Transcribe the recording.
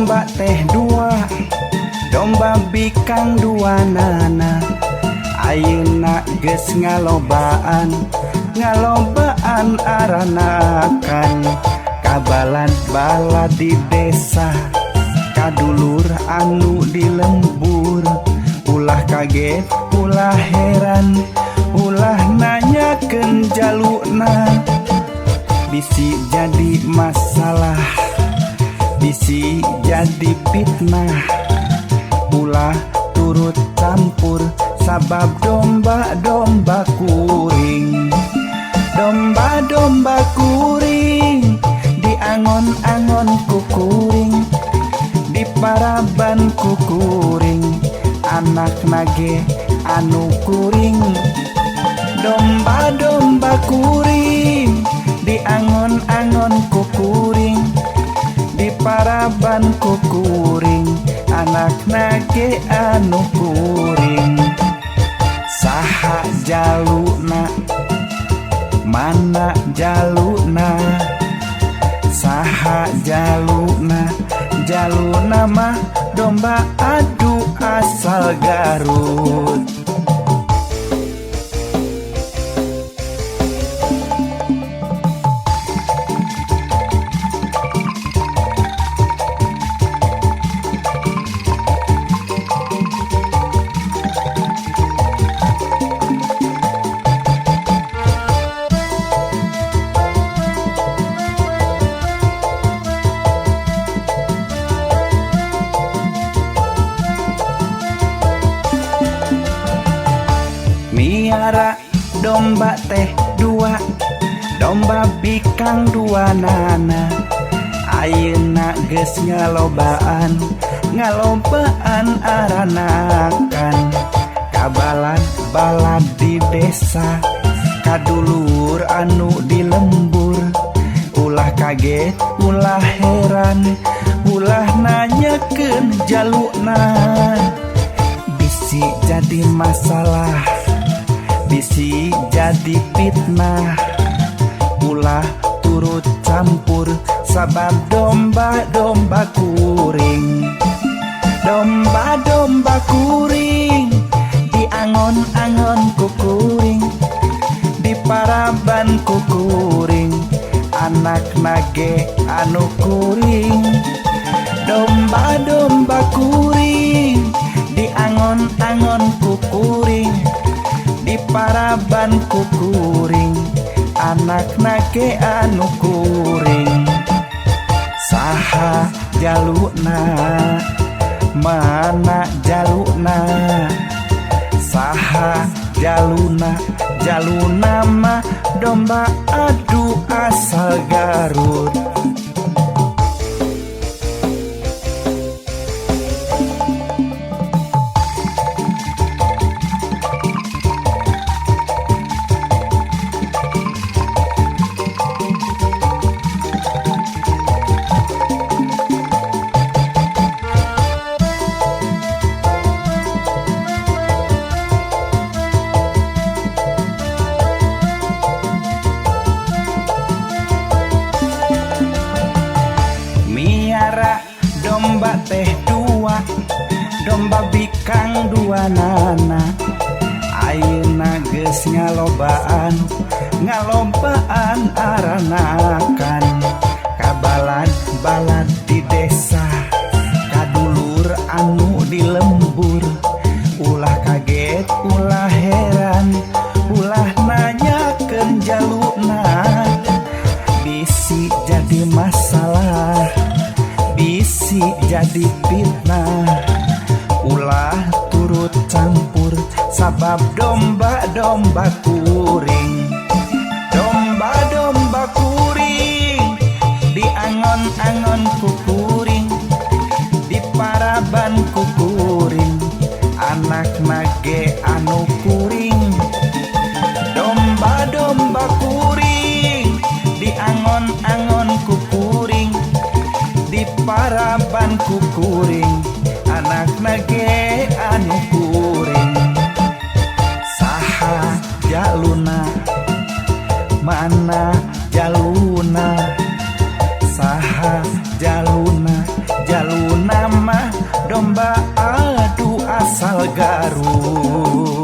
Domba teh dua, domba bikang dua nana. Ayeuna geus ngalobaan, ngalobaan aranakan. Kabalad-balad di desa, kadulur anu di lembur. Ulah kaget, ulah heran, ulah nanyakeun jaluna. Bisi jadi masalah, bisi jadi fitnah. Ulah turut campur sabab domba-domba kuring. Domba-domba kuring diangon-angon ku kuring, diparaban ku kuring, anak nage anu kuring. Domba-domba kuring diangon-angon ku kuring, diparaban ku kuring, anak nage anu kuring. Saha jaluna, mana jaluna? Saha jaluna, jaluna mah domba adu asal Garut. Miara domba teh dua, domba bikang dua nana. Ayeuna geus ngalobaan, ngalobaan aranakan. Kabalad-balad di desa, kadulur anu di lembur. Ulah kaget, ulah heran, ulah nanyakeun jaluna. Bisi jadi masalah, bisi jadi fitnah. Ulah turut campur sabab domba-domba kuring. Domba-domba kuring diangon-angon ku kuring, diparaban ku kuring, anak nage anu kuring. Domba-domba kuring diangon-angon ku kuring, diparaban ku kuring, anak nage anu kuring. Saha jaluna, mana jaluna? Saha jaluna, jaluna mah domba adu asal Garut. Miara domba teh dua, domba bikang dua nana. Ayeuna geus ngalobaan, ngalobaan aranakan. Kabalad-balad di desa, kadulur anu di lembur. Ulah kaget, ulah heran, ulah nanyakeun jaluna. Bisi jadi masalah, bisi jadi fitnah. Ulah turut campur sabab domba-domba kuring. Domba-domba kuring diangon-angon ku kuring, diparaban ku kuring, anak nage anu kuring. Domba-domba kuring diangon-angon ku kuring, diparaban ku kuring, anak nage anu kuring. Saha jaluna, mana jaluna? Saha jaluna, jaluna. Ayeuna mah domba adu asal Garut.